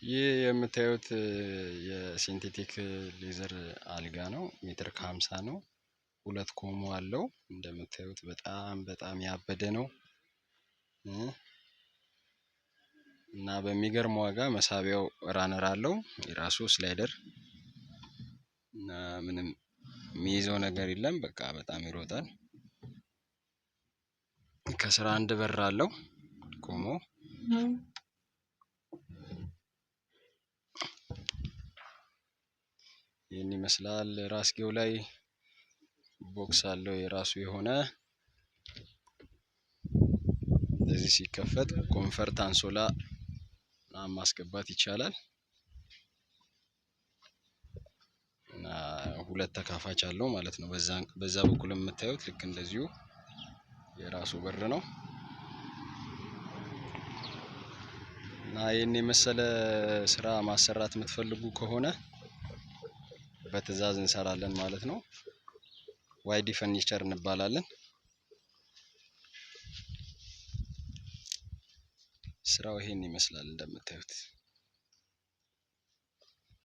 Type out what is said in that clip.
ይህ የምታዩት የ synthetic leather አልጋ ነው። ሜትር ከ50 ነው። ሁለት ኮሞ አለው። እንደምታዩት በጣም በጣም ያበደ ነው እና በሚገርም ዋጋ መሳቢያው runner አለው፣ የራሱ slider፣ እና ምንም የሚይዘው ነገር የለም። በቃ በጣም ይሮጣል። ከስራ አንድ በር አለው ቆሞ። ይህን ይመስላል። ራስጌው ላይ box አለው የራሱ የሆነ። እንደዚህ ሲከፈት comfort፣ አንሶላ ምናምን ማስገባት ይቻላል። እና ሁለት ተካፋች አለው ማለት ነው። በዛ በኩል የምታዩት ልክ እንደዚሁ የራሱ በር ነው። እና ይህን የመሰለ ስራ ማሰራት የምትፈልጉ ከሆነ በትዕዛዝ እንሰራለን ማለት ነው። ዋይዲ ፈርኒቸር እንባላለን። ስራው ይሄን ይመስላል እንደምታዩት።